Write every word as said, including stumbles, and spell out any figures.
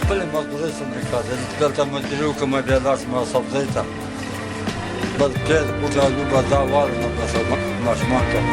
Блин, мас гурес ныкаде, дəltə монтировkə mə belas mə səbzeytə. Bəs pes, budə, lubə, da var, mə bəsə, mə, mə şımə kə.